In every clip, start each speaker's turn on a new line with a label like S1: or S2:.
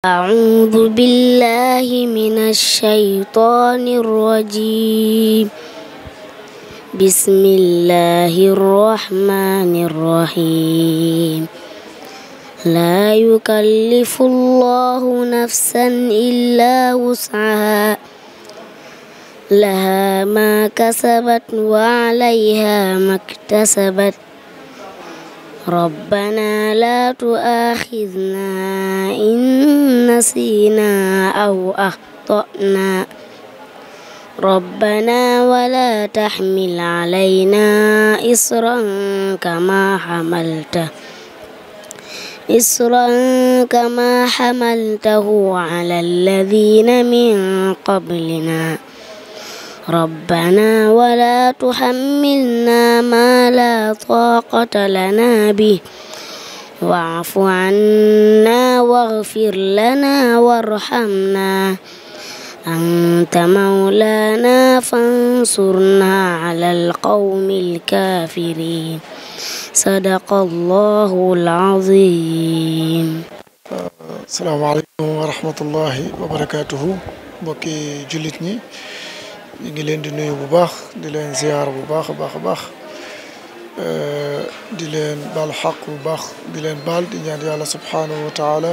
S1: أعوذ بالله من الشيطان الرجيم بسم الله الرحمن الرحيم لا يكلف الله نفسا إلا وسعها لها ما كسبت وعليها ما اكتسبت ربنا لا تؤاخذنا إن نسينا أو أخطأنا ربنا ولا تحمل علينا إصرا كما حملته على الذين من قبلنا ربنا ولا تحملنا ما لا طاقة لنا به واعف عنا واغفر لنا وارحمنا أنت مولانا فانصرنا على القوم الكافرين صدق الله العظيم.
S2: السلام عليكم ورحمة الله وبركاته. mbokki jullit ñi ñu ngi leen di nuyu bu baax di leen ziyaar bu baax a baax a baax di leen baal xaq bu baax di leen baal di ñaan yàlla subhaanahu wa taala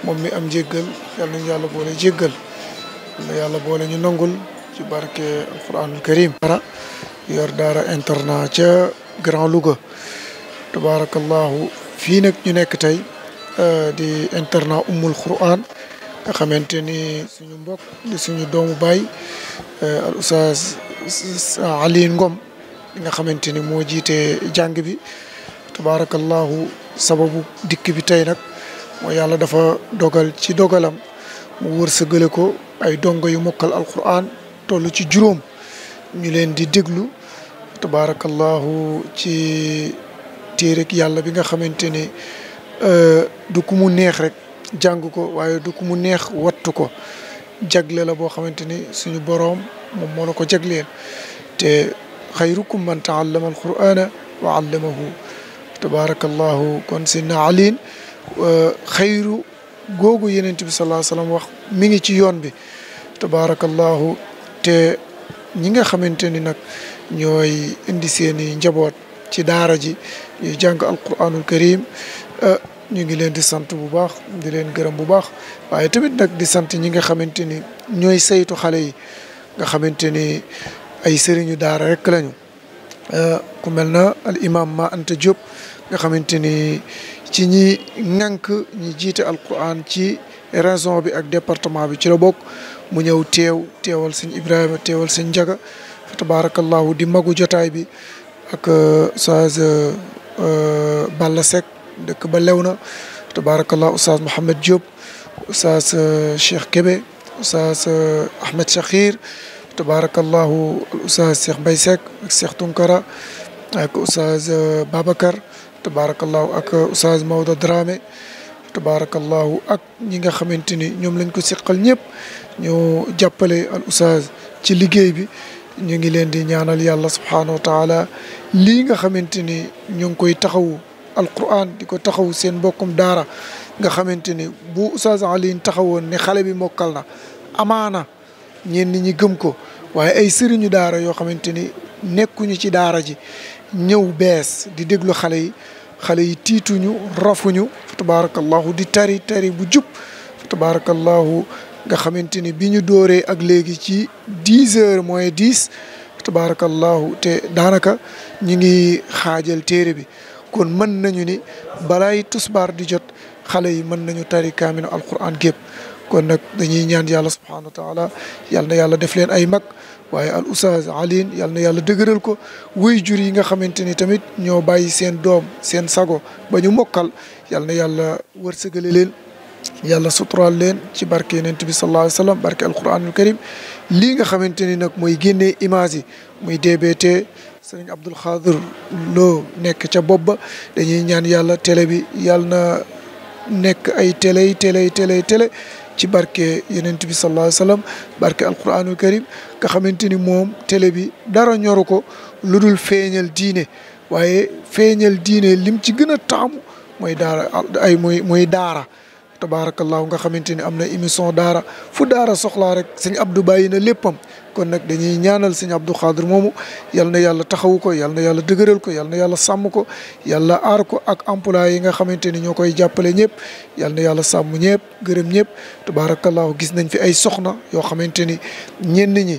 S2: moom mi am jéggal yal nañu yàlla boole jéggal na yàlla boole ñu nangul ci barke alquranul karim yor daara internat ca Grand Louga tabarakallahu fii nag ñu nekk tey di internat Ummul Quran nga xamante ni suñu mbokk di suñu doomu baay al Oustaz Alioune Ngom nga xamante ni moo jiite jàng bi tabarakallahu sababu dikk bi tey nag mooy yàlla dafa dogal ci dogalam mu wërsëgale ko ay dongo yu mokkal alquran toll ci juróom ñu leen di déglu tabarakallahu ci téereg yàlla bi nga xamante ni du ku mu neex rek jàng ko waaye du ku mu neex wattu ko jagle la boo xamante ni suñu boroom moom moo la ko jagleel te xayrukum man taallama alqur'ana wa allamahu tabarakallahu kon sidna Aliin xayru googu yenent bi sallallahu alayhi wa sallam wax mi ngi ci yoon bi tabarakallahu te ñi nga xamante ni nag ñooy indi seeni njaboot ci daara ji ñuy jàng alquranul karim ñu ngi leen di sant bu baax di leen gërëm bu baax waaye tamit nag di sant ñi nga xamante ni ñooy saytu xale yi nga xamante ni ay sëriñu daara rek lañu ku mel na al imam Ma Anta Diop nga xamante ni ci ñi ŋànk ñi jiite alquran ci région bi ak département bi ci la bokk mu ñëw teewal sëñ Ibrahima teewal sëñ Njaga fa tabarakallahu di magu jotaay bi ak Oustaz Balla Seck dëkk ba Léona tabarakallah Oustaz Mouhamed Diop Oustaz Cheikh Kébé Oustaz Ahmed Sakhir tabarakallahu Oustaz Cheikh Mbaye Seck ak Cheikh Tunkara ak Oustaz Babacar tabarakallahu ak Oustaz Maodo Dramé tabarakallahu ak ñi nga xamante ni ñoom lañ ko seqal ñëpp ñoo jàppale al Oustaz ci liggéey bi ñu ngi leen di ñaanal yàlla subhanahu wa taala lii nga xamante ni ñu ngi koy taxawu alquran di ko taxaw seen mbokkum daara nga xamante ni bu Oustaz Alioune taxawoon ne xale bi mokkal na amaana ñenn ñi gëm ko waaye ay sëriñu daara yoo xamante ni nekkuñu ci daara ji ñëw bees di déglu xale yi tiituñu rafuñu fa tabarakallahu di tari bu jub fa tabarakallahu nga xamante ni bi ñu dooree ak léegi ci 10 heures moins 10 tabarakallahu te daanaka ñu ngi xaajal téere bi kon mën nañu ni balaay tusbaar di jot xale yi mën nañu tari kaaminu alquran gépp kon nag dañuy ñaan yàlla subhanahu wa taala yal na yàlla def leen ay mag waaye al Oustaz Alioune yal na yàlla dëgëral ko wuy jur yi nga xamante ni tamit ñoo bàyyi seen doom seen sago ba ñu mokkal yal na yàlla wërsëgale leen yàlla suturaal leen ci barke yonent bi sallallahu alayhi wa sallam barke alquranul karim lii nga xamante ni nag mooy génnee image yi muy DBT sëriñ Abdul Xaadir loo nekk ca bopp ba dañuy ñaan yàlla télé bi yàlla na nekk ay télé ci barke yonent bi sallallahu alayhi wa sallam barke alquranul karim nga xamante ni moom télé bi dara ñoru ko lu dul feeñal diine waaye feeñal diine lim ci gën a taamu mooy daara mooy daara tabarakallahu nga xamante ni am na émission daara fu daara soxlaa rek sëñ Abdou bàyyi na léppam kon nag dañuy ñaanal sëñ Abdou Khadre moomu yal na yàlla taxawu ko yal na yàlla dëgëral ko yal na yàlla sàmm ko yàlla aar ko ak employé yi nga xamante ni ñoo koy jàppale ñëpp yal na yàlla sàmm ñëpp gërëm ñëpp tabarakallahu gis nañ fi ay soxna yoo xamante ni ñenn ñi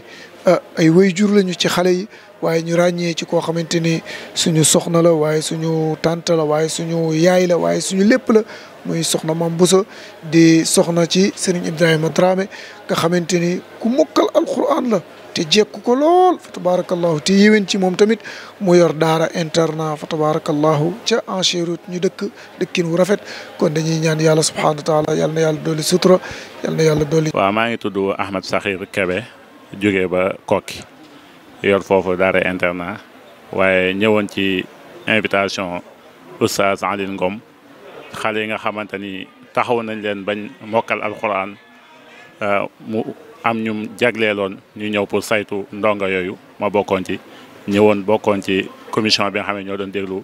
S2: ay waajur lañu ci xale yi waaye ñu ràññee ci koo xamante ni suñu soxna la waaye suñu tante la waaye suñu yaay la waaye suñu lépp la muy soxna Mame Bousso di soxna ci Serigne Ibrahima Dramé nga xamante ni ku mokkal alquran la te jekku ko lool fa tabarakallahu te yéwén ci moom tamit mu yor daara internat fa tabarakallahu ca Anchérut ñu dëkkin wu rafet kon dañuy ñaan yàlla subhanahu wa taala yal na yàlla dolli sutura yal na yàlla dolli.
S3: waaw maa ngi tudd Ahmed Sakhir Kébé jógee ba Kokki yor foofu daara internat waaye ñëwoon ci invitation Oustaz Alioune Ngom xale yi nga xamante ni taxaw nañ leen bañ mokkal alquran mu am ñum jagleeloon ñu ñëw pour saytu ndongo yooyu ma bokkoon ci ñëwoon bokkoon ci commission bi nga xam ne ñoo doon déglu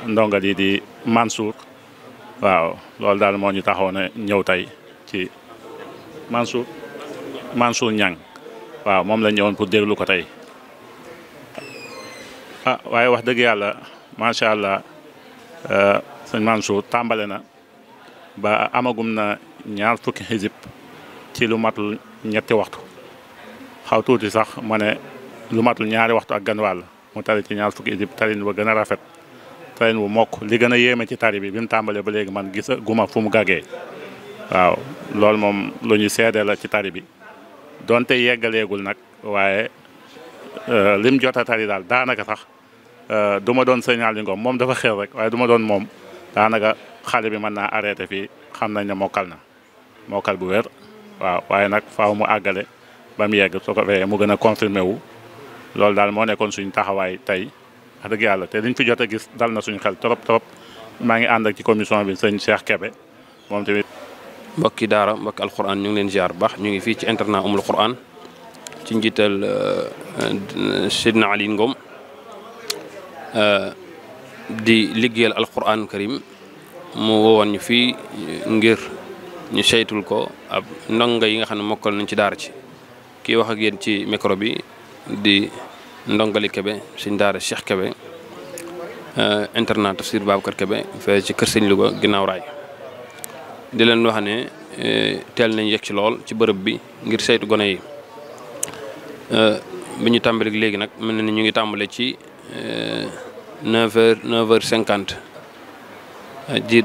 S3: ndongo yi di Mansour waaw loolu daal moo ñu taxaw na ñëw tey ci Mansour Niang waaw moom la ñëwoon pour déglu ko tey waaye wax dëgg yàlla macha allah sëñ Mansour tàmbale na ba amagum na ñaar fukki xisib ci lu matul ñetti waxtu xaw tuuti sax ma ne lu matul ñaari waxtu ak gan wàll mu tari ci ñaar fukki xisib tarin ba gën a rafet tarin bu mokk li gën a yéeme ci tari bi mu tàmbalee ba léegi man gis guma fu mu gàggee waaw loolu moom lu ñu seede la ci tari bi donte yeggaleegul nag waaye lim jot a tari daal daanaka sax du ma doon signal Ngom moom dafa xew rek waaye du ma doon moom daanaka xale bi mën naa arrêté fii xam nañ ne mokkal na mokkal bu wér waaw waaye nag faaw mu àggale ba mu yegg su ko fee mu gën a confirmé wu loolu daal moo nekkoon suñu taxawaay tey wax dëgg yàlla te liñ fi jot a gis dal na suñu xel trop maa ngi ànd ak ci commission bi sëñ Cheikh Kébé moom tamit.
S4: mbokki daara mbokki alquran ñu ngi leen ziar bu baax ñu ngi fii ci internat Umul Quran ci njiital Seydina Ali Ngom di liggéeyal alquran karim mu woowoon ñu fii ngir ñu saytul ko ab ndongo yi nga xam ne mokkal nañ ci daara ci kii wax ak yéen ci micro bi di ndongali Kébé suñ daara Cheikh Kébé internat Tafsir Babacar Kébé fee ci kër sëñ Louga ginnaaw raay di leen wax ne teel nañ yegg ci lool ci bërëb bi ngir saytu gone yi bi ñu tàmbali léegi nag mel na ni ñu ngi tàmbale ci 9h50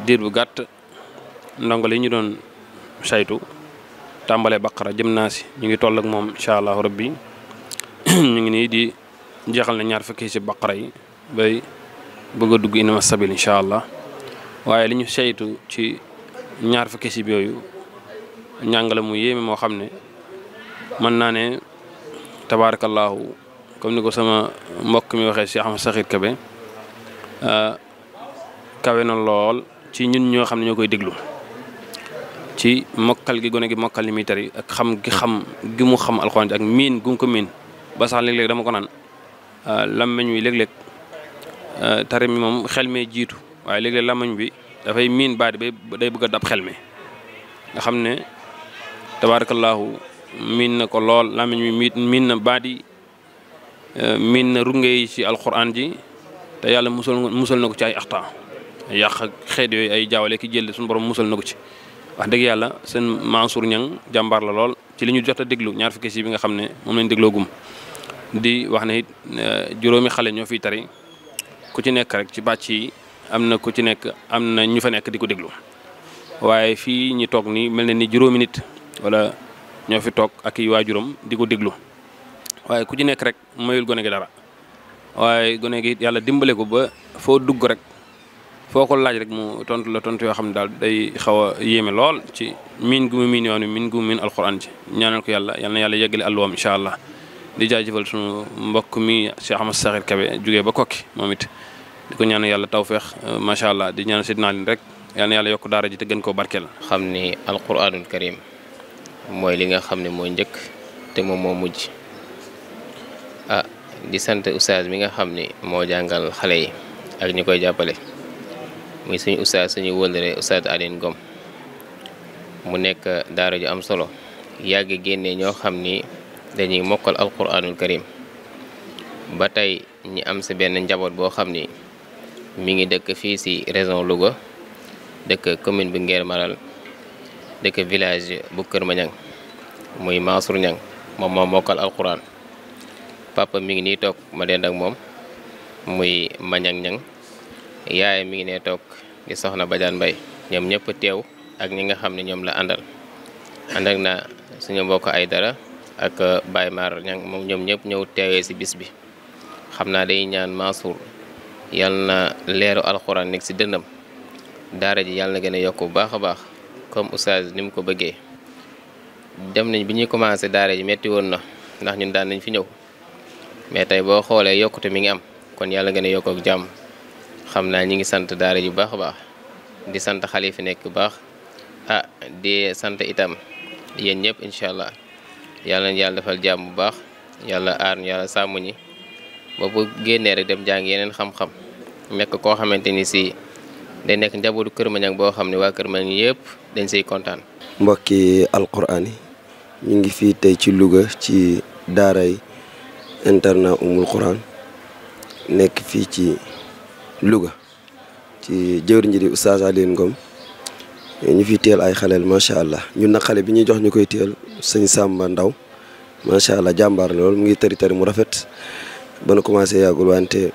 S4: diir bu gàtt ndongo yi ñu doon saytu tàmbale baqara jëm naa si ñu ngi toll ak moom incha allahu rabbi ñu ngi nii di jeexal na ñaar fukki si baqara yi bay bëgg a dugg inama sabil incha allah waaye li ñu saytu ci ñaar fukki si yooyu njàngale mu yéeme moo xam ne mën naa ne tabaarakallaahu comme ni ko sama mbokk mi waxee Cheikh Ahmed Sakhir Kébé kawe na lool ci ñun ñoo xam ne ñoo koy déglu ci mokkal gi gone gi mokkal li muy tari ak xam gi mu xam alxuraan ak miin gu mu ko miin ba sax léeg-léeg dama ko naan làmmiñ wi léeg-léeg tari mi moom xel mee jiitu waaye léeg-léeg làmmiñ bi dafay miin baat bi day bëgg a dab xel mi nga xam ne tabaarakallaahu miin na ko lool làmmiñ mi miin na baat yi miin na runge yi ci alxuraan ji te yàlla musal na ko ci ay axta yàq ak xeet yooyu ay jaawale ki jël suñu borom musal na ko ci wax dëgg yàlla seen Mansour Niang jàmbaar la lool ci li ñu jot a déglu ñaar fukki si bi nga xam ne moom lañ dégloo gum di wax ne it juróomi xale ñoo fiy tari ku ci nekk rek ci bàcc yi am na ku ci nekk am na ñu fa nekk di ko déglu waaye fii ñi toog ni mel na ni juróomi nit wala ñoo fi toog ak i waajuram di ko déglu waaye ku ci nekk rek mayul gone gi dara waaye gone gi yàlla dimbale ko ba foo dugg rek foo ko laaj rek mu tontu la tontu yoo xam ne daal day xaw a yéeme lool ci miin gu mu miin yoon wi miin gu mu miin alxuraan ci ñaanal ko yàlla yal na yàlla yeggale àlluwaam incha allah di jaajëfal sunu mbokk mi Cheikh Ahmed Sakhir Kébé jugee ba kokki moom it di ko ñaanal yàlla tawfeex macha allah di ñaanal sidna Alin rek yal na yàlla yokk daara ji te gën koo barkeel.
S5: xam ni alquranul karim mooy li nga xam ne mooy njëkk te moom moo mujj di sant oustaz mi nga xam ni moo jàngal xale yi ak ñi koy jàppale muy suñu oustaz suñu wëllëre oustaz Alioune Ngom mu nekk daara ju am solo yàgg génnee ñoo xam ni dañuy mokkal alquranul karim ba tey ñi am si benn njaboot boo xam ni mi ngi dëkk fii si région Louga dëkk commune bu Nguer Maral dëkk village bu Kër Mañang muy Mansour Ñang moom moo mokkal alquran papa mi ngi nii toog ma dend ak moom muy Mañang Ñang yaay mi ngi nee toog di soxna Badiane Mbaye ñoom ñëpp teew ak ñi nga xam ne ñoom la àndal ànd ak na suñu mbokk ay dara ak Baye Mar Ñang moom ñoom ñëpp ñëw teewee si bis bi xam naa day ñaan Mansour yal na leeru alxuraan nekk si dënnam daara ji yàlla na gën a yokk bu baax a baax comme oustaz ni mu ko bëggee dem nañ bi ñuy commencé daara ji metti woon na ndax ñun daan nañ fi ñëw mais tey boo xoolee yokkute mi ngi am kon yàlla gën a yokk ak jàmm xam naa ñi ngi sant daara ji bu baax a baax di sant xale fi nekk bu baax di sant itam yéen ñëpp incha allah yàlla na yàlla defal jàmm bu baax yàlla aar ñu yàlla sàmm ñi ba bu génnee rek dem jàng yeneen xam-xam nekk koo xamante ni si day nekk njabootu Kër Mañang boo xam ne waa Kër Mañang yëpp dañ siy kontaan.
S6: mbokki alquran yi ñu ngi fii tey ci Louga ci daaray internat Umul Quran nekk fii ci Louga ci jëwriñ ji di Oustaz Alioune Ngom ñu fi teel ay xaleel macha allah ñun nag xale bi ñuy jox ñu koy teel sëñ Samba Ndaw macha allah jàmbaar lool mu ngi tëri mu rafet ba nu commencé yàggul wante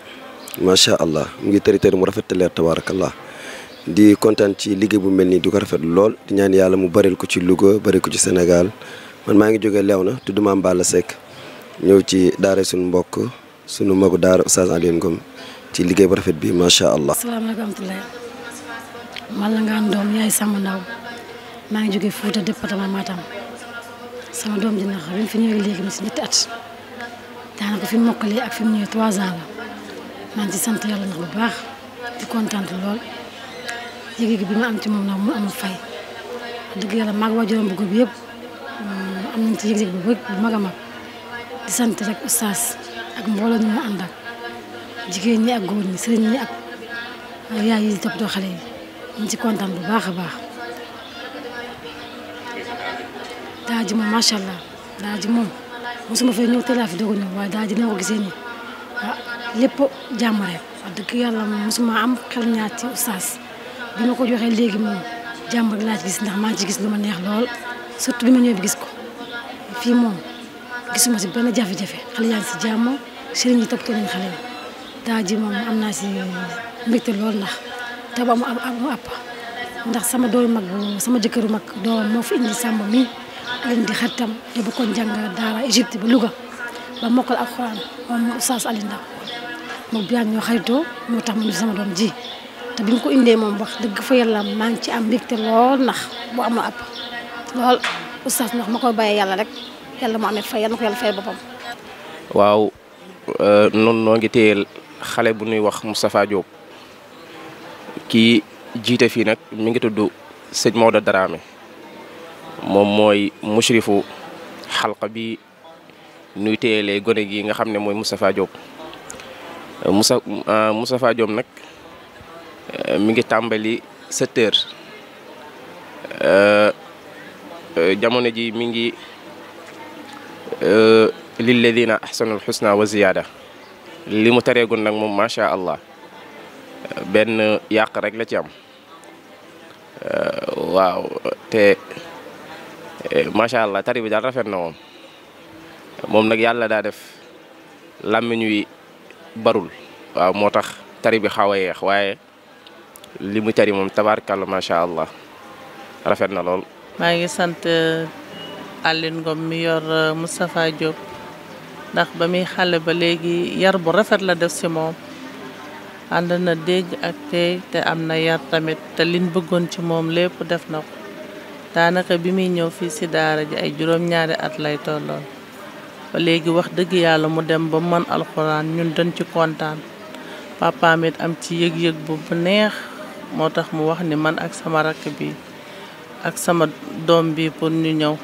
S6: macha allah mu ngi tëri mu rafet te leer tabarakallah di kontaan ci liggéey bu mel nii di ko rafet lool di ñaan yàlla mu baril ko ci Louga baril ko ci Sénégal man maa ngi jógee Léona tudd Maam Balla Seck ñëw ci daara suñu mbokk suñu magu daara Oustaz Alioune Ngom ci liggéey bu rafet bi macha allah.
S7: asalaamaaleykum wa rahmatulah man la nga doom yaay Samba Ndaw maa ngi jógee Fouta département Matam sama doom ji nag bi mu fi ñëwee léegi mu si ñetti at daanaka fi mu mokkalee ak fi mu ñëwee 3 ans la maa ngi ci sant yàlla nag bu baax di kontaan lool yëg-yëg bi ma am ci moom nag mu amul fay dëgg yàlla maag waajuram bu góor bi yëpp am nañ ci yëg-yëg bu mag a mag di sant rek oustaz ak mbooloo ñu mu ànd ak jigéen ñi ak góor ñi sëriñ ñi ak yaay yi toppatoo xale yi ñu ci kontaan bu baax a baax daa ji moom macha allah daa ji moom mosuma fee ñëw teel a fi doog a ñëw waaye daa ji na ko gisee nii lépp jàmm rek wax dëgg yàlla moom mosuma am xel ñaar ci oustaz bi ma ko joxee léegi moom jàmm rek laa ci gis ndax maa ngi ci gis lu ma neex lool surtout bi ma ñëwee bi gis ko fii moom gisuma si benn jafe-jafe xale yaa ngi si jàmm sëriñ yi toppatoo nañ xale yi daa ji moom am naa si mbégte lool ndax te bu amu àpp ndax sama doomu mag sama jëkkëru mag doom moo fi indi Samba mi leen di xaritam te bu ko jàng daara Égypte ba Louga ba mokkal alxuraan moom Oustaz Alioune Ndaw moom biyaag ñoo xaritoo moo tax mu sama doom ji te bi mu ko indee moom wax dëgg fa yàlla maa ngi ci am mbégte lool ndax bu amul àpp lool Oustaz ndax ma koy bàyyee yàlla rek yàlla mu amee fay yàlla na ko yàlla fay boppam.
S8: waaw noonu noo ngi téyel xale bu ñuy wax Moustapha Diop kii jiite fii nag mi ngi tudd sëñ Maodo Dramé moom mooy mushrifu xalqa bi nuy téyelee gone gi nga xam ne mooy Moustapha Diop Moustapha Diop nag mi ngi tàmbali 7 heures jamono ji mi ngi lilladina ahsanul husna wa ziyada li mu tareegun nag moom macha allah benn yàq rek la ci am waaw te macha allah tari bi daal rafet na moom nag yàlla daa def làmmiñ wi barul waaw moo tax tari bi xaw a yeex waaye li mu tari moom tabaarkalla macha allah rafet na lool.
S9: maa ngi sant Alioune Ngom mi yor Moustapha Diop ndax ba muy xale ba léegi yar bu rafet la def ci moom ànd na dégg ak tey te am na yar tamit te liñ bëggoon ci moom lépp def na ko daanaka bi muy ñëw fii ci daara ji ay juróom-ñaari at lay tolloon ba léegi wax dëgg yàlla mu dem ba man alxuraan ñun dañ ci kontaan papaam it am ci yëg-yëg bu neex moo tax mu wax ni man ak sama rakk bi ak sama doom bi pour ñu ñëw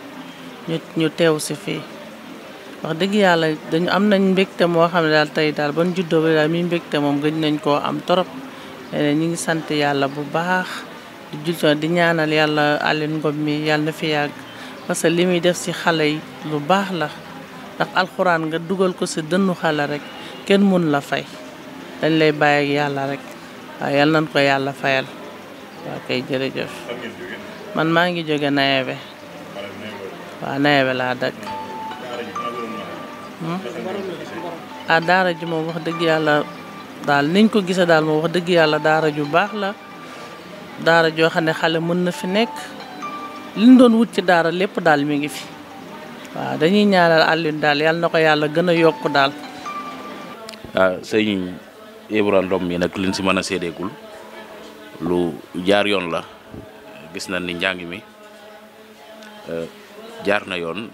S9: ñu teew ci fii wax dëgg yàlla dañu am nañ mbégte moo xam ne daal tey daal ban juddoo ba daal mi mbégte moom gëj nañ koo am torop ñu ngi sant yàlla bu baax di ñaanal yàlla Alioune Ngom mi yàlla na fi yàgg parce que li muy def ci xale yi lu baax la ndax alxuraan nga dugal ko ci dënnu xale rek kenn mun la fay dañ lay bàyyi ak yàlla rek waaw yal nañ ko yàlla fayal waa kay jërëjëf man maa ngi jóge Nayebe waaw Nayebe laa dëkk daara ji moom wax dëgg yàlla daal niñ ko gisee daal moom wax dëgg yàlla daara ju baax la daara joo xam ne xale mën na fi nekk liñ doon wut ci daara lépp daal mi ngi fi waaw dañuy ñaanal Alioune daal yàlla na ko yàlla gën a yokk daal.
S10: sëñ Ibra Ndom mi nag liñ si mën a séedeegul lu jaar yoon la gis nañ ni njàng mi jaar na yoon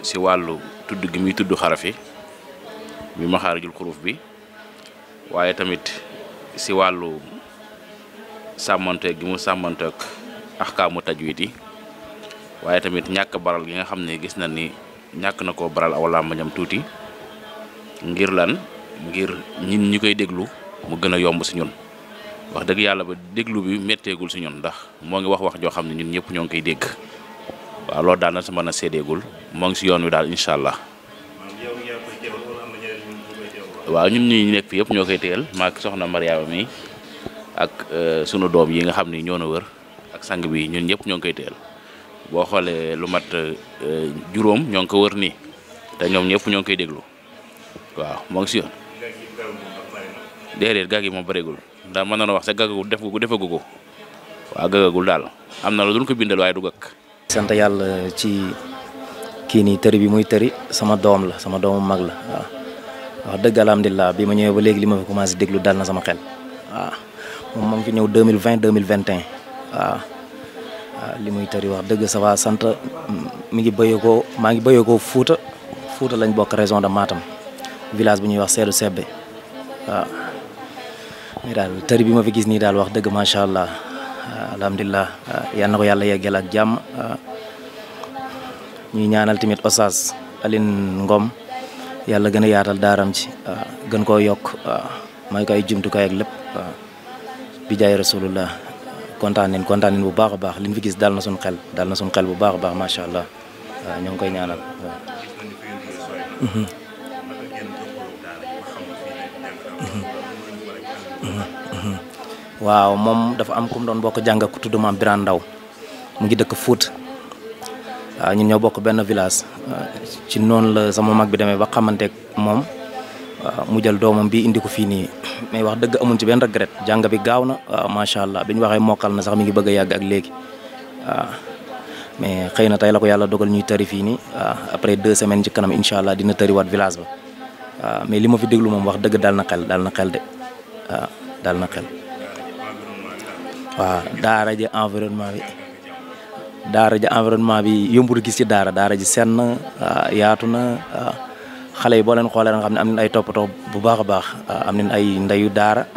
S10: si wàllu tudd gi muy tudd xarafi bi maxaarijul xuruf bi waaye tamit si wàllu sàmmanteeg gi mu sàmmanteeg axkaamu tajwid yi waaye tamit ñàkk baral gi nga xam ne gis na ni ñàkk na koo baral aw làmbañam tuuti ngir lan ngir ñin ñi koy déglu mu gën a yomb si ñun wax dëgg yàlla ba déglu bi métteegul si ñun ndax moo ngi wax joo xam ne ñun ñëpp ñoo ngi koy dégg waaw loolu daal na sa mën a séedeegul moo ngi si yoon wi daal incha allah waaw ñun ñi nekk fi yëpp ñoo koy téyel maak soxna Mariama mi ak sunu doom yi nga xam ni ñoo na wër ak sang bi ñun ñëpp ñoo ngi koy téyel boo xoolee lu mat juróom ñoo ngi ko wër nii te ñoom ñëpp ñoo ngi koy déglu waaw moo ngi si yoon déedéet gag yi moom bëreegul ndax mën na wax sa gagagul defagu ko waaw gagagul daal am na la duñ ko bindal waaye du gag.
S11: sant yàlla ci kii nii tëri bi muy tëri sama doom la sama doomu mag la waaw wax dëgg alhamdulilah bi ma ñëwee ba léegi li ma fi commencé déglu dal na sama xel waaw moom ma ngi fi ñëw 2020 2021 waaw li muy tëri wax dëgg ça va sant mi ngi bëyeekoo maa ngi bëyeekoo Fuuta lañ bokk région de Matam village bu ñuy wax Seedu Sebbe waaw mais daal tëri bi ma fi gis nii daal wax dëgg macha allah alhamdulilah yal na ko yàlla yeggeel ak jàmm ñuy ñaanal tamit Oustaz Alioune Ngom yàlla gën a yaatal daaram ci gën koo yokk may ko ay jumtukaay ak lépp bi jaay rasulullah kontaan nañ bu baax a baax liñ fi gis dal na suñu xel bu baax a baax macha allah waaw ñoo ngi koy ñaanal waaw moom dafa am kum doon bokk jàng ku tudd maam Birane Ndaw mu ngi dëkk Fuuta waaw ñun ñoo bokk benn village ci noonu la sama mag bi demee ba xamanteeg moom mu jël doomam bi indi ko fii nii mais wax dëgg amuñ ci benn regret jàng bi gaaw na waaw macha allah bi ñu waxee mokkal na sax mi ngi bëgg a yàgg ak léegi waaw mais xëy na tey la ko yàlla dogal ñuy tëri fii nii waaw après 2 semaines ci kanam incha allah dina tëri waat village ba waaw mais li ma fi déglu moom wax dëgg dal na xel de waaw dal na xel waaw daara ji environnement bi yombul gis ci daara ji senn yaatu na xale yi boo leen xoolee nga xam ne am nañ ay toppatoo bu baax a baax am nañ ay ndeyu daara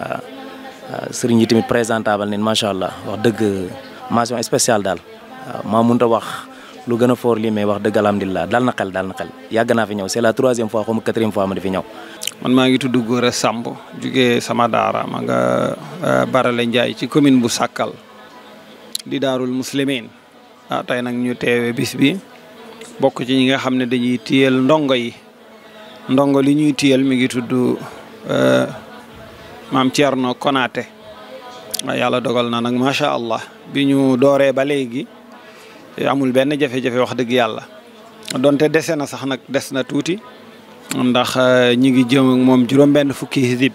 S11: sëriñ yi tamit présentable nañ macha allah wax dëgg mention spéciale daal maa mënut a wax lu gën a fort lii mais wax dëgg alhamdulilah dal na xel yàgg naa fi ñëw c'est la 3e fois xaw ma 4e fois ma di fi ñëw.
S12: man maa ngi tudd Gora Samb jugee sama daara ma nga Barale Ndiaye ci commune bu Sakkal di Daarul Muslimin tey nag ñu teewe bis bi bokk ci ñi nga xam ne dañuy tiyel ndongo yi li ñuy tiyel mi ngi tudd maam Thierno Konaté yàlla dogal na nag macha allah bi ñu dooree ba léegi amul benn jafe-jafe wax dëgg yàlla donte dese na sax nag des na tuuti ndax ñi ngi jëm ak moom juróom-benn fukki hizib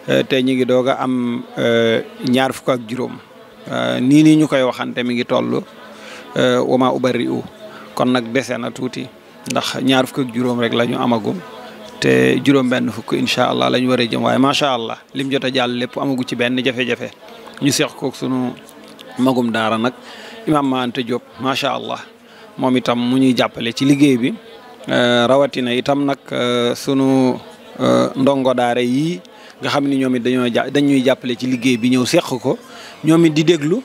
S12: te ñi ngi doog a am 2 fukk ak juróom nii ñu koy waxante mi ngi toll wama ubari u kon nag dese na tuuti ndax 2 fukk ak juróom rek la ñu amagum te juróom-benn fukk incha allah la ñu war a jëm waaye macha allah lim jot a jàll lépp amagu ci benn jafe-jafe ñu seq koog sunu magum daara nag imam Maante Diop macha allah moom itam mu ñuy jàppale ci liggéey bi rawatina itam nag sunu ndongo daara yi nga xam ni ñoom it dañuy jàppale ci liggéey bi ñëw seq ko ñoom it di déglu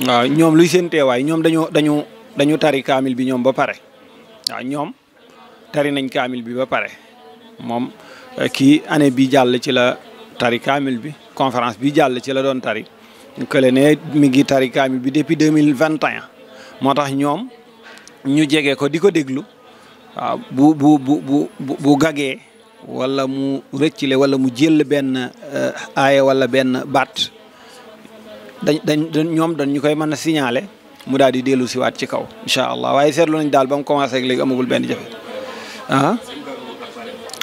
S12: waaw ñoom luy seen teewaay ñoom dañu tari kaamil bi ñoom ba pare waaw ñoom tari nañ kaamil bi ba pare moom kii année bi jàll ci la tari kaamil bi conférence bi jàll ci la doon tari kële ne mi ngi tari kaamil bi depuis 2021 moo tax ñoom ñu jege ko di ko déglu waaw bu gagee wala mu rëccile wala mu jël benn aaya wala benn baat ñoom dañ ñu koy mën a signaler mu daal di dellu siwaat ci kaw incha allah waaye seetlu nañ daal ba mu commencé ak léegi amagul benn jafe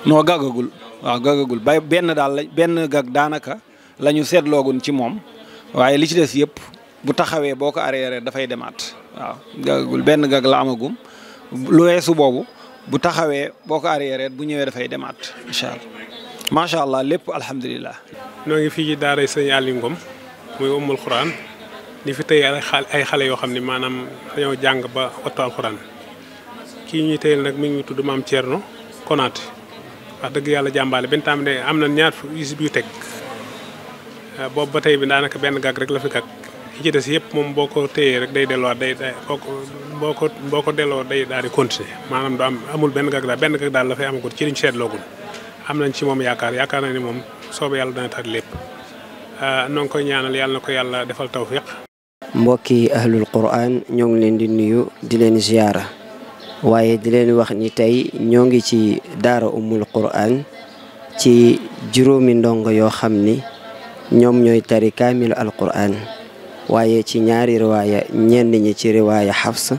S12: noo gàggagul waaw gàggagul ba benn gag daanaka la ñu seetloogun ci moom waaye li ci des yëpp bu taxawee boo ko arrière dafay demaat waaw gàggagul benn gag la amagum lu weesu boobu bu taxawee boo ko arrière bu ñëwee dafay demaat incha allah macha allah lépp alhamdulilah.
S13: noo ngi fii ci daara sëñ Aliou Ngom muy ummul Quran li fi tey ay xale yoo xam ne maanaam dañoo jàng ba wattu alxuraan kii ñuy teyal nag mi ngi tudd maam Thierno Konaté wax dëgg yàlla jàmbaale benn temps de am na ñaar isib yu teg boobu ba tey bi daanaka benn gag rek la fi gag yi ci des yëpp moom boo ko téyee rek day delluwaat boo ko delloo day daal di continuer maanaam du amul benn gag daal la fay amagul ci liñ seetloogul am nañ ci moom yaakaar na ni moom soobee yàlla dana tari lépp noo ngi koy ñaanal yàlla na ko yàlla defal tawfiq.
S14: mbokki ahlul quran ñoo ngi leen di nuyu di leen ziyaara waaye di leen wax ni tey ñoo ngi ci daara ummul quran ci juróomi ndongo yoo xam ni ñoom ñooy tari kaamilu alquran waaye ci ñaari riwaaya ñenn ñi ci riwaaya Hafs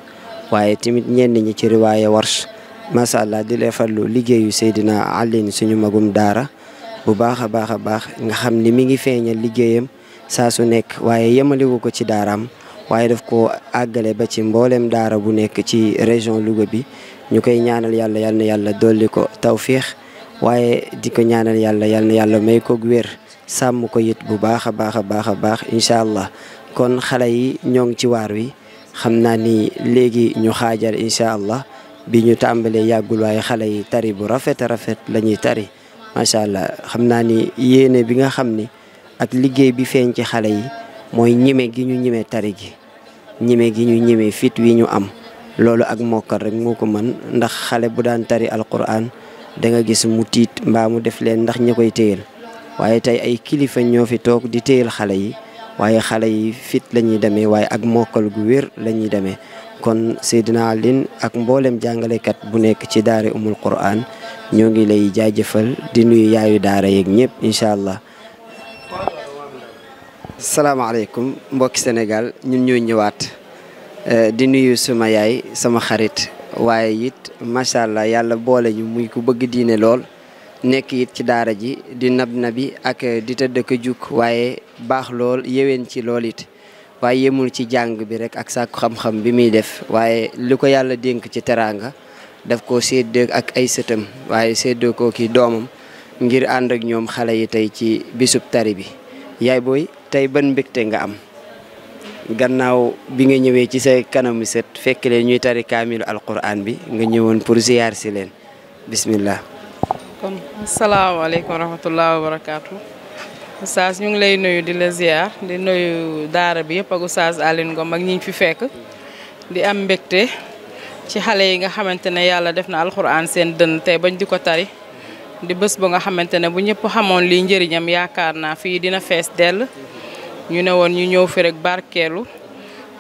S14: waaye tamit ñenn ñi ci riwaaya Warsh macha allah di leefallu liggéeyu Seydina Alioune suñu magum daara bu baax a baax nga xam ni mi ngi feeñal liggéeyam saa su nekk waaye yemaliwu ko ci daaraam waaye daf ko àggale ba ci mboolem daara bu nekk ci région Louga bi ñu koy ñaanal yàlla yal na yàlla dolli ko tawfiix waaye di ko ñaanal yàlla yal na yàlla may ko wér sàmm ko it bu baax a baax incha allah kon xale yi ñoo ngi ci waar wi xam naa ni léegi ñu xaajar incha allah bi ñu tàmbalee yàggul waaye xale yi tari bu rafet la ñuy tari macha allah xam naa ni yéene bi nga xam ni ak liggéey bi feeñ ci xale yi mooy ñime gi ñu ñime tari gi ñime gi ñu ñime fit wi ñu am loolu ak mokkal rek moo ko mën ndax xale bu daan tari alquran da nga gis mu tiit mbaa mu def leen ndax ña koy téyel waaye tey ay kilifa ñoo fi toog di téyel xale yi waaye xale yi fit la ñuy demee waaye ak mokkal gu wér la ñuy demee kon Seydina Alioune ak mboolem jàngalekat bu nekk ci daara umul quran ñoo ngi lay jaajëfal di nuyu yaayu daara yeeg ñëpp incha allah. salaamaaleykum mbokki Sénégal ñun ñoo ñëwaat di nuyu suma yaay sama xarit waaye it macha allah yàlla boole ñu muy ku bëgg diine lool nekk it ci daara ji di nabi ak di tëdd ko juk waaye baax lool yeween ci lool it waaye yemul ci jàng bi rek ak sàkku xam-xam bi muy def waaye li ko yàlla dénk ci teraanga daf ko séddoo ak ay sëtam waaye séddoo ko ki doomam ngir ànd ak ñoom xale yi tey ci bisub tari bi yaay booy tey ban mbégte nga am gannaaw bi nga ñëwee ci say kanamu sët fekk leen ñuy tari kaamilu alquran bi nga ñëwoon pour ziyaar si leen bismillah.
S9: kon asalaamaaleykum wa rahmatullahi wa barakaatu. Oustaz ñu ngi lay nuyu di la ziar di nuyu daara bi yëpp ak Oustaz Alioune Ngom ak ñi fi fekk di am mbégte ci xale yi nga xamante ne yàlla def na alquran seen dënn tey bañ di ko tari di bés ba nga xamante ne bu ñëpp xamoon lii njëriñam yaakaar naa fii dina fees dell. ñu ne woon ñu ñëw fi rek barkeelu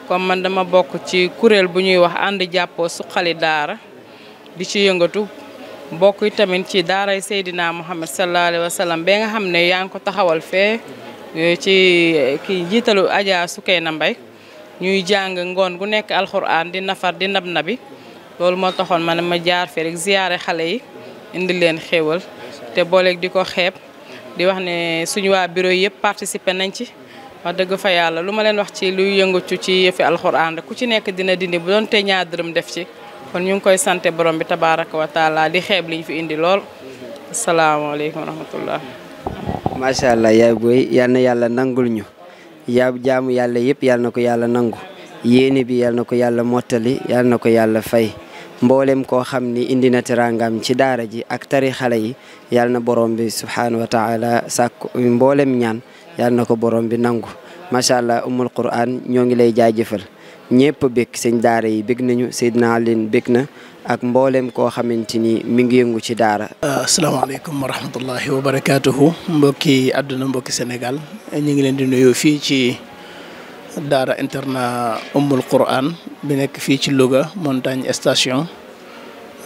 S9: comme man dama bokk ci kuréel bu ñuy wax ànd jàppoo suqali daara di ci yëngatu bokk tamit ci daaray Seydina Muhammad sallallahu alayhi wa sallam ba nga xam ne yaa ngi ko taxawal fee ci ki jiitalu Adja Sukeyna Mbay ñuy jàng ngoon gu nekk alxuraan di nafar di nabi loolu moo taxoon ma ne ma jaar fi rek ziyaare xale yi indi leen xéewal te booleeg di ko xeeb di wax ne suñu waa bureau yëpp participer nañ ci wax dëgg fa yàlla lu ma leen wax ci luy yëngatu ci yëfi alxuraan rek ku ci nekk dina dindi bu doon te ñaar dërëm def ci kon ñu ngi koy sante borom bi tabaaraka wa taala di xeeb liñ fi indi lool asalaamaaleykum wa rahmatullah.
S14: macha allah yaay booy yal na yàlla nangul ñu yaa jaamu yàlla yëpp yal na ko yàlla nangu yéene bi yal na ko yàlla mottali yal na ko yàlla fay mboolem koo xam ni indi na teraangam ci daara ji ak tari xale yi yal na borom bi subhaanahu wa taala sàkk mboolem ñaan yal na ko borom bi nangu macha allah umul quran ñoo ngi lay jaajëfal ñëpp bëgg sëñ daara yi bëgg nañu Seydina Alioune bëgg na ak mboolem koo xamante ni mi ngi yëngu ci daara.
S15: asalaamaaleykum wa rahmatullahi wa barakaatuhu mbokki àdduna mbokki Sénégal ñu ngi leen di nuyu fii ci daara internat Ummul Quran bi nekk fii ci Louga Montagne Station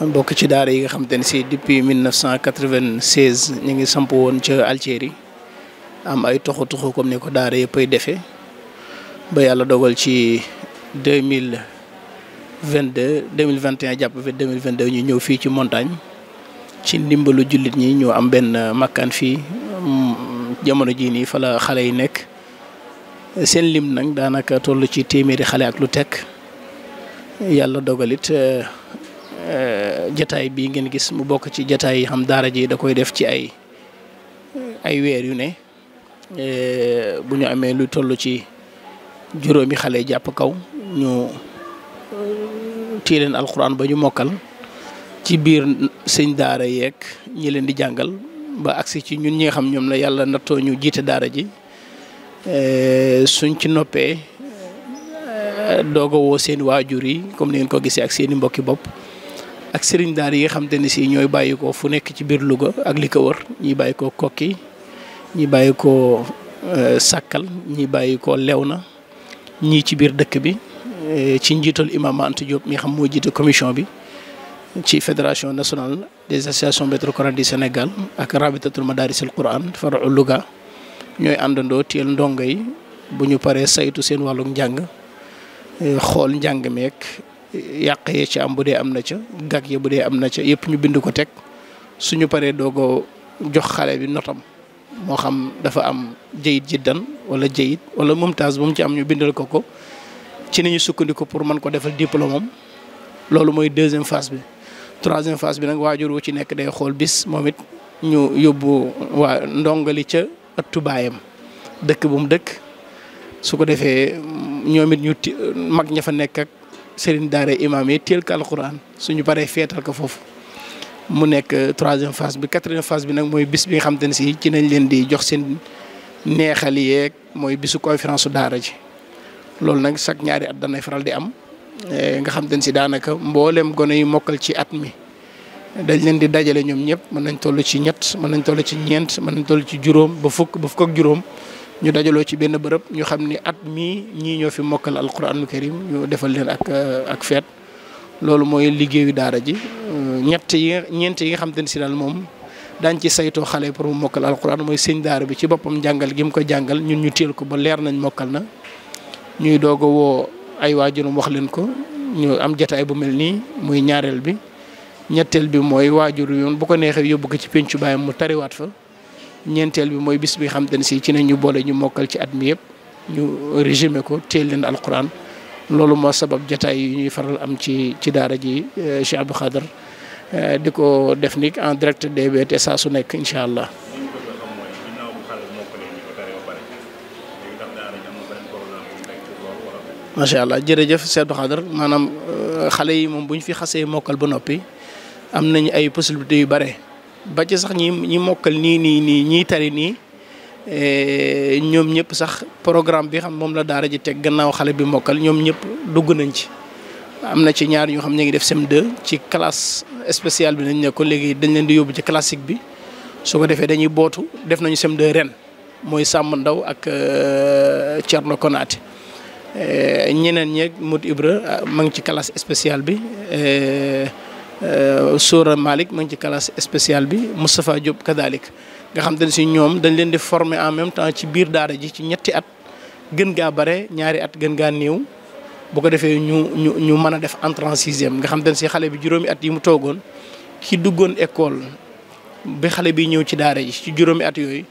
S15: bokk ci daara yi nga xamante ne si depuis 1996 ñu ngi samp woon ca Algérie am ay toxu comme ni ko daara yëpp ay defee ba yàlla dogal ci 2021 jàpp fi 2022 ñu ñëw fii ci montagne ci ndimbalu jullit ñi ñu am benn makkaan fii jamono jii nii fa la xale yi nekk seen lim nag daanaka toll ci téeméeri xale ak lu tekk yàlla dogalit jataay bii ngeen gis mu bokk ci jataay yi xam daara ji da koy def ci ay weer yu ne bu ñu amee lu toll ci juróomi xale jàpp kaw ñu téye leen alxuraan ba ñu mokkal ci biir sëñ daara yeeg ñi leen di jàngal ba agsi ci ñun ñi nga xam ñoom la yàlla nattoo ñu jiite daara ji suñ ci noppee doog a woo seen waajur yi comme ni ngeen ko gisee ak seeni mbokki bopp ak sëriñ daara yi nga xam te ne si ñooy bàyyi ko fu nekk ci biir Louga ak li ko wër ñi bàyyi ko Kokki ñi bàyyi ko Sàkkal ñi bàyyi ko Léona ñii ci biir dëkk bi ci njiital imam Anta Diop mi xam moo jiite commission bi ci fédération nationale des associations maîtres coraniques du Sénégal ak rabitatul madarisil Quran faru Louga ñooy àndandoo teel ndongo yi bu ñu paree saytu seen wàlluk njàng xool njàng meek yàq yee ci am bu dee am na ca gàgg ya bu dee am na ca yëpp ñu bind ko teg suñu paree doogoo jox xale bi notam moo xam dafa am jayit jiddan wala jayit wala mumtaaz bu mu ci am ñu bindal ko ci nañu sukkandiku pour mën ko defal diplôme am loolu mooy deuxième phase bi. troisième phase bi nag waajur wu ci nekk day xool bis moom it ñu yóbbu waa ndongali ca ëttu baayam dëkk bu mu dëkk su ko defee ñoom it ñu mag ña fa nekk ak sëriñ daara imaam yi teel ko alxuraan suñu paree feetal ko foofu mu nekk troisième phase bi. quatrième phase bi nag mooy bis bi nga xam te ne si ci nañ leen di jox seen neexal yeeg mooy bisu conférence su daara ji loolu nag chaque ñaari at danay faral di am nga xam te ne si daanaka mboolem gone yu mokkal ci at mi dañ leen di dajale ñoom ñëpp mën nañ toll ci ñett mën nañ toll ci ñeent mën nañ toll ci juróom ba fukk ak juróom ñu dajaloo ci benn bërëb ñu xam ni at mii ñii ñoo fi mokkal alquranul karim ñu defal leen ak feet loolu mooy liggéeyu daara ji ñeent yi nga xam te ne si daal moom daañ ci saytoo xale pour mu mokkal alquran mooy sëñ daara bi ci boppam jàngal gi mu ko jàngal ñun ñu téel ko ba leer nañ mokkal na ñuy doog a woo ay waajuram wax leen ko ñu am jataay bu mel nii muy ñaareel bi. ñetteel bi mooy waajur yoon bu ko neexee yóbbu ko ci pencu baayam mu tariwaat fa ñeenteel bi mooy bis bi xam te ne si ci nañ ñu boole ñu mokkal ci at mi yëpp ñu résumé ko téel leen alquran loolu moo sabab jataay yi ñuy faral am ci daara ji Cheikh Abdou Khadr di ko def ni en direct DBT saa su nekk incha allah. macha allah jërëjëf Cheikh Abdou Khadr maanaam xale yi moom bu ñu fi xasee mokkal ba noppi am nañu ay possibilités yu bare ba ci sax ñi mokkal nii ñiy tari nii ñoom ñëpp sax programme bi xam moom la daara ji teg gannaaw xale bi mokkal ñoom ñëpp dugg nañ ci. am na ci ñaar ñoo xam ne ngi def CM2 ci classe spéciale bi nañ ne ko léegi dañ leen di yóbbu ci classique bi su ko defee dañuy bootu def nañu CM2 ren mooy Samba Ndaw ak Thierno Konaté. ñeneen ñeeg Mout Ibra ma ngi ci classe spéciale bi Soura Malick ma ngi ci classe spéciale bi Moustapha Diop kadalik nga xam te ne si ñoom dañ leen di former en même temps ci biir daara ji ci ñetti at gën gaa bare ñaari at gën gaa néew bu ko defee ñu mën a def entrée en sixième nga xam te ne si xale bi juróomi at yi mu toogoon ki duggoon école bi xale bi ñëw ci daara ji ci juróomi at yooyu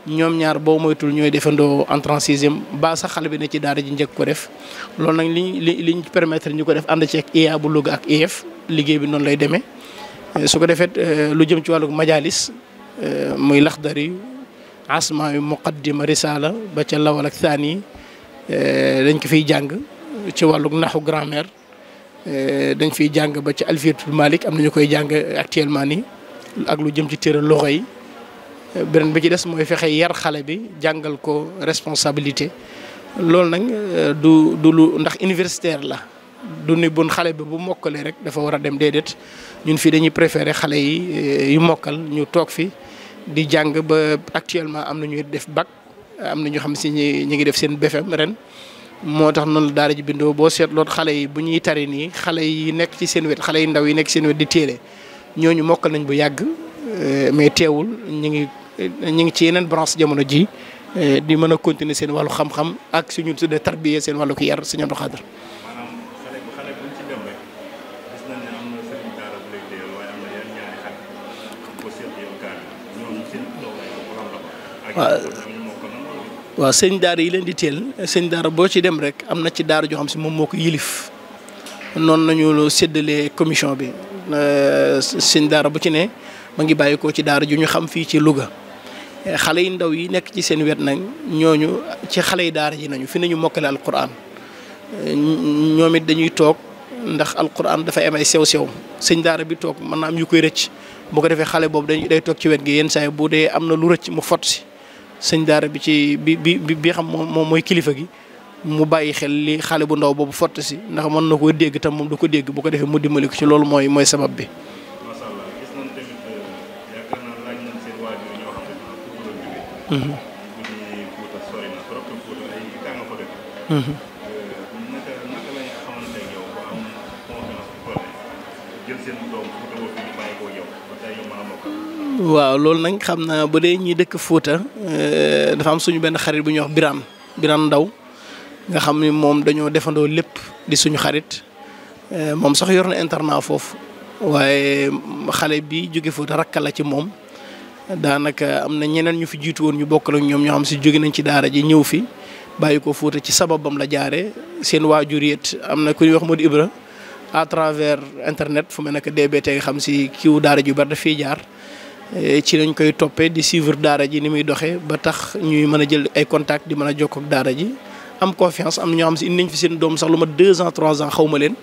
S15: ñoom ñaar boo moytul ñooy defandoo entrée en sixième ba sax xale bi ne ci daara ji njëkk ko def loolu nag liñ permettre ñu ko def ànd ci ak IA bu Louga ak IEF liggéey bi noonu lay demee su ko defee lu jëm ci wàllu majalis muy laxdari asma yu muqaddima risala ba ca lawal ak thani dañ ko fiy jàng ci wàllu naxu grammaire dañ fiy jàng ba ci alfiyatul malik am na ñu koy jàng actuellement nii ak lu jëm ci téere loxo yi beneen bi ci des mooy fexe yar xale bi jàngal ko responsabilité loolu nag du lu ndax universitaire la du ni bun xale bi bu mokkalee rek dafa war a dem déedéet ñun fii dañuy préférer xale yi yu mokkal ñu toog fi di jàng ba actuellement am na ñuy def bac am na ñoo xam si ñi ngi def seen BFM ren moo tax noonu la daara ji bindoo boo seetloo xale yi bu ñuy tari nii xale yi nekk ci seen wet xale yi ndaw yi nekk seen wet di téele ñooñu mokkal nañ bu yàgg mais teewul ñu ngi ci yeneen branche jamono ji di mën a continuer seen wàllu xam-xam ak suñu tuddee tarbiya seen wàllu ko yar Sëñ Abdou Khadre. waaw sëñ daara yi leen di teel sëñ daara boo ci dem rek am na ci daara joo xam si moom moo ko yilif noonu nañu séddalee commission bi sëñ daara bu ci ne ma ngi bàyyi ko ci daara ju ñu xam fii ci Louga xale yi ndaw yi nekk ci seen wet nag ñooñu ci xale yi daara ji nañu fi nañu mokkale alquran ñoom it dañuy toog ndax alquran dafay am ay sew-sew sëñ daara bi toog mën na am yu koy rëcc bu ko defee xale boobu day toog ci wet gi yenn saa yi bu dee am na lu rëcc mu fot si sëñ daara bi ci bi xam moom mooy kilifa gi mu bàyyi xel li xale bu ndaw boobu fott si ndax mën na koo dégg tam moom du ko dégg bu ko defee mu dimbali ko ci loolu mooy sabab bi. waaw loolu nag xam naa bu dee ñi dëkk Fuuta dafa am suñu benn xarit bu ñuy wax Birane Ndaw nga xam ni moom dañoo defandoo lépp di suñu xarit moom sax yor na internat foofu waaye xale bi jóge Fuuta rakka la ci moom daanaka am na ñeneen ñu fi jiitu woon ñu bokkal ak ñoom ñoo xam si jóge nañ ci daara ji ñëw fi bàyyi ko Fuuta ci sababam la jaare seen waajur it am na ku ñuy wax Modou Ibra à travers internet fu mel ne que DBT nga xam si kiiwu daara ji bari daf fiy jaar ci lañ koy toppee di suivre daara ji ni muy doxee ba tax ñuy mën a jël ay contact di mën a jokkoo ak daara ji am confiance am na ñoo xam si indi nañ fi seen doom sax lu ma 2 ans 3 ans xaw ma leen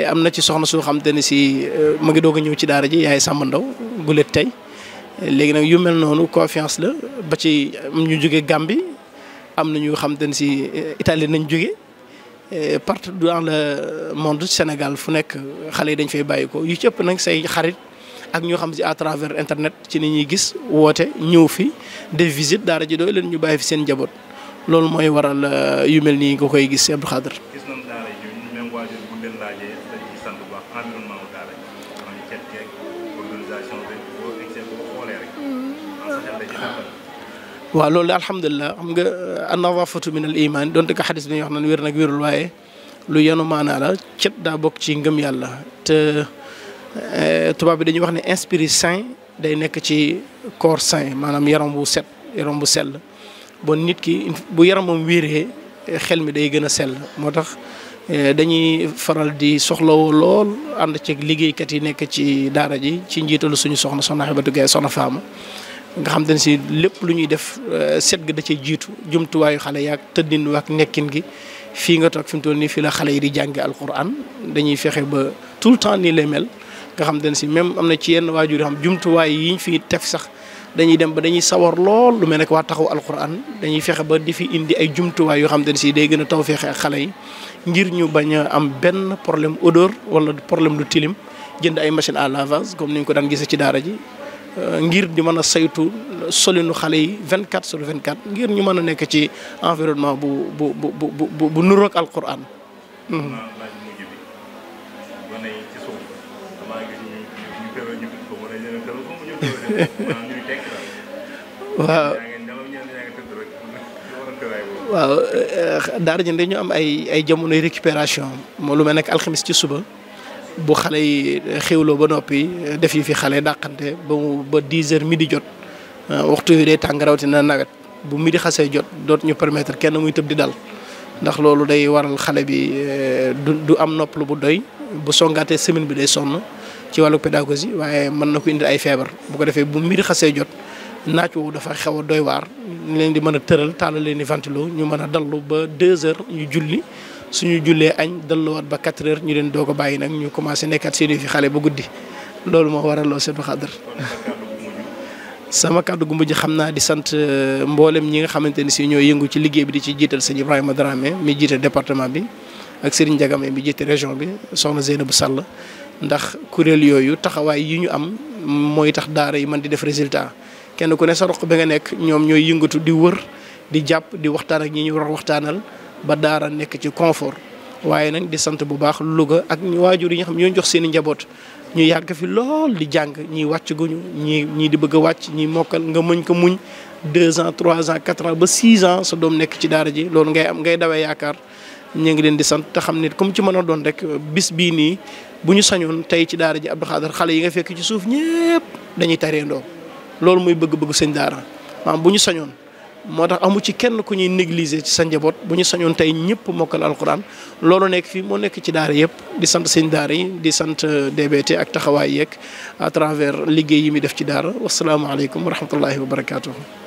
S15: am na ci soxna soo xam te ne si ma ngi doog a ñëw ci daara ji yaay Samba Ndaw gulet tey léegi nag yu mel noonu confiance la ba ci am ñu jóge Gambie am na ñu xam te ne si Italie nañ jóge partout dans le monde Sénégal fu nekk xale yi dañ fay bàyyi ko yu ci ëpp nag say xarit ak ñoo xam si à travers internet ci ni ñuy gis woote ñëw fi def visite daara ji doy leen ñu bàyyi fi seen njaboot loolu mooy waral yu mel nii nga koy gis Abdou Khadre.
S3: gis nañ daara ji même waajur bu leen laajee dañ ciy sant bu baax environnement wu daara ji maanaam cet geeg organisation bi boo gisee boo xoolee rek sa xel da ci dàqal.
S15: waaw loolu alhamdulilah xam nga an-nadaafatu min al iman donte ko xadis bi ñuy wax naan wér nag wérul waaye lu yenu maanaa la cet daa bokk ci ngëm yàlla te tubaab bi dañuy wax ne esprit sain day nekk ci corps sain maanaam yaram bu set yaram bu sell bon nit ki bu yaramam wéeree xel mi day gën a sell moo tax dañuy faral di soxlawoo lool ànd ci liggéeykat yi nekk ci daara ji ci njiitalu suñu soxna Habibatou Gaye soxna Faama nga xam te ne si lépp lu ñuy def set ga da cee jiitu jumtuwaayu xale yaag tëddin waak nekkin gi fii nga toog fi mu toll nii fii la xale yi di jànge alquran dañuy fexe ba tout le temps nii lay mel nga xam te ne si même am na ci yenn waajur yoo xam jumtuwaay yi ñu fi tef sax dañuy dem ba dañuy sawar lool lu mel ne waa taxaw alquran dañuy fexe ba di fi indi ay jumtuwaay yoo xam te ne si day gën a taw feexe ak xale yi ngir ñu bañ a am benn problème odeur wala problème lu tilim jënd ay machine à lavage comme ni ñu ko daan gisee ci daara ji ngir di mën a saytu solinu xale yi 24/24 ngir ñu mën a nekk ci environnement bu nuroog alquran. waaw daara ji dañu am ay jamonoy récupération moo lu mel nekk alxamis ci suba bu xale yi xewloo ba noppi def yi fi xale dàqante ba 10 heures midi jot waxtu yi day tàng rawatina nawet bu midi xasee jot doot ñu permettre kenn muy tëb di dal ndax loolu day waral xale bi du am noppalu bu doy bu songaatee semaine bi day sonn ci wàllu pédagogie waaye mën na ko indi ay feebar bu ko defee bu midi xasee jot naaj woowu dafa xew a doy waar ñu leen di mën a tëral taal leen di ventilo ñu mën a dallu ba 2 heures ñu julli suñu jullee añ dalluwaat ba 4 heures ñu leen doog a bàyyi nag ñu commencé nekkaat seen fi xale ba guddi loolu moo waral loo Abdou Khadre sama kàddu gu mujj xam naa di sant mboolem ñi nga xamante ni si ñoo yëngu ci liggéey bi di ci jiital sëñ Ibrahima Dramé mi jiite département bi ak Serigne Diagame mi jiite région bi soxna Zeynabou Sall ndax kuréel yooyu taxawaay yi ñu am mooy tax daara yi mën di def résultat kenn ku ne sa roq bi nga nekk ñoom ñooy yëngatu di wër di jàpp di waxtaan ak ñi ñu war a waxtaanal ba daara nekk ci confort waaye nag di sant bu baax Louga ak waajur yi nga xam ñoo jox seen i njaboot ñu yàgg fi lool di jàng ñii wàcc guñu ñii di bëgg a wàcc ñii mokkal nga muñ ko muñ 2 ans 3 ans 4 ans ba 6 ans sa doom nekk ci daara ji loolu ngay dawee yaakaar ñu ngi leen di sant te xam ne comme ci mën a doon rek bis bii nii bu ñu sañoon tey ci daara ji Abdou Khadre xale yi nga fekk ci suuf ñëpp dañuy tareendoo loolu muy bëgg-bëgg sëñ daara maanaam bu ñu sañoon moo tax amu ci kenn ku ñuy négliger ci sa njaboot bu ñu sañoon tey ñëpp mokkal alquran loolu nekk fii moo nekk ci daara yëpp di sant sëñ daara yi di sant DBT ak taxawaay yeeg à travers liggéey yi mi def ci daara wasalaamaaleykum wa rahmatullahi wa barakaatuhu.